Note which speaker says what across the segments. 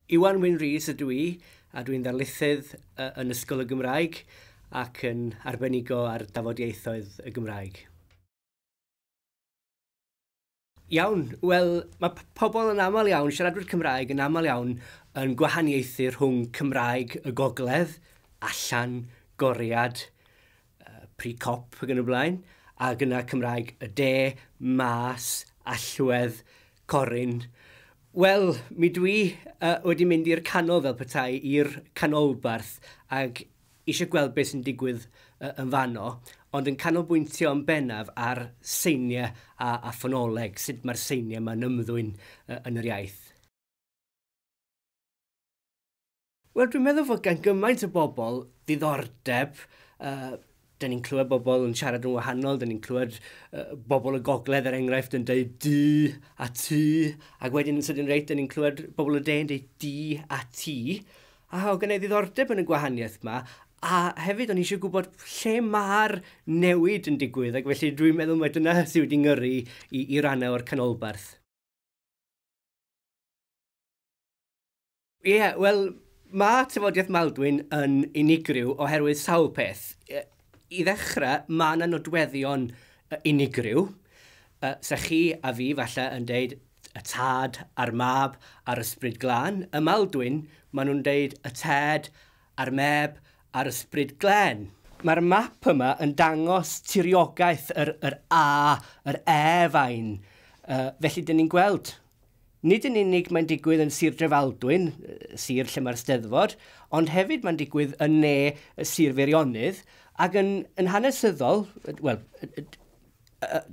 Speaker 1: Iwan Wyn Rees ydw i, a dwi'n ddarlithydd yn Ysgol y Gymraeg ac yn arbenigo ar dafodieithoedd y Gymraeg. Iawn, wel, mae pobl yn aml iawn, siaradwyr Cymraeg yn aml iawn yn gwahaniaethu rhwng Cymraeg y Gogledd, allan, goriad, pri cop ac yn y blaen, ac yna Cymraeg y De, mas, allwedd, coryn. Wel, mi dwi wedi mynd i'r canol fel petai, i'r canolbarth, ac eisiau gweld beth sy'n digwydd yn fanno, ond yn canolbwyntio yn bennaf ar seiniau a ffonoleg, sut mae'r seiniau yma'n ymddwyn yn yr iaith. Wel, dwi'n meddwl fod gan gymaint o bobl ddiddordeb. Dyn ni'n clywed bobl yn siarad yn wahanol, dyn ni'n clywed bobl y gogledd, er enghraifft, yn dweud d a t, ac wedyn yn sydyn reit, dyn ni'n clywed bobl y de yn dweud d a t. A o gen i ddiddordeb yn y gwahaniaeth yma, a hefyd o'n i eisiau gwybod lle mae'r newid yn digwydd, ac felly dwi'n meddwl mai dyna sydd wedi ngyrru i rannau o'r canolbarth. Ie, yeah, wel, mae tafodiaeth Maldwyn yn unigryw oherwydd sawl peth. I ddechrau, mae yna nodweddion unigryw. Sa chi a fi falle yn deud y tad a'r mab a'r ysbryd glân. Y Maldwyn, maen nhw'n deud y ted a'r meb a'r ysbryd glên. Mae'r map yma yn dangos tiriogaeth yr A, yr E fain. Felly, dyn ni'n gweld, nid yn unig mae'n digwydd yn Sir Drefaldwyn, sir lle mae'r Steddfod, ond hefyd mae'n digwydd yn ne Sir Feirionnydd, ac yn hanesyddol, wel,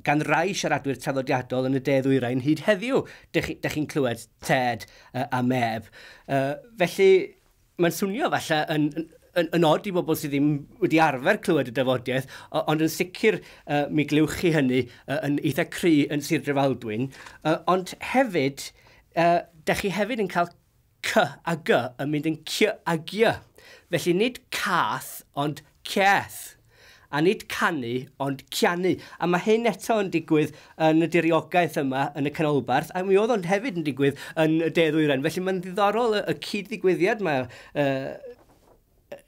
Speaker 1: gan rai siaradwyr traddodiadol yn y de ddwyrain hyd heddiw, dych chi'n clywed ted a meb. Felly, mae'n swnio falle yn od i bobl sydd ddim wedi arfer clywed y dafodiaeth, ond yn sicr mi glywch chi hynny yn eitha cry yn Sir Drefaldwyn. Ond hefyd, dych chi hefyd yn cael C a G yn mynd yn C a G. Felly nid cath, ond cieth. A nid canu, ond cianu. A mae hyn eto yn digwydd yn y diriogaeth yma yn y canolbarth, a mi oedd ond hefyd yn digwydd yn y de ddwyrain. Felly mae'n ddiddorol y cyd-ddigwyddiad yma,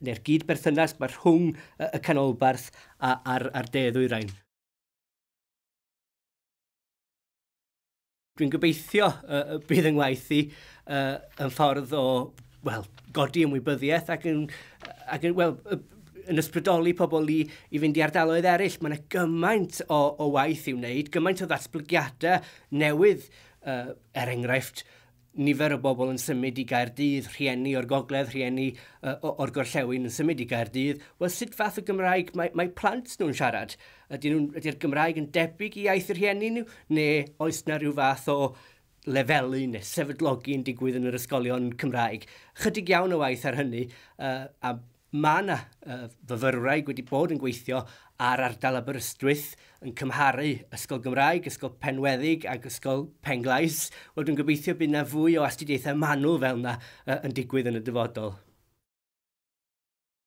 Speaker 1: neu'r gyd-berthynas mae rhwng y canolbarth a'r de ddwyrain. Dwi'n gobeithio bydd yng ngwaith i yn ffordd o, wel, godi ymwybyddiaeth ac yn, wel, yn ysbrydoli pobl i fynd i ardaloedd eraill. Mae yna gymaint o waith i'w wneud, gymaint o ddatblygiadau newydd, er enghraifft, nifer o bobl yn symud i Gaerdydd, rhieni o'r gogledd, rhieni o'r gorllewin yn symud i Gaerdydd. Wel, sut fath o Gymraeg mae plant nhw'n siarad? Ydy'r Gymraeg yn debyg i iaith y rhieni nhw? Neu oes na rhyw fath o lefelu neu sefydlogi yn digwydd yn yr ysgolion Cymraeg? Chydig iawn o waith ar hynny, a mae yna fyfyrwraig wedi bod yn gweithio ar ardal Aberystwyth yn cymharu Ysgol Gymraeg, Ysgol Penweddig ac Ysgol Penglais. Wel, dwi'n gobeithio bydd yna fwy o astudiaethau manwl fel yna yn digwydd yn y dyfodol.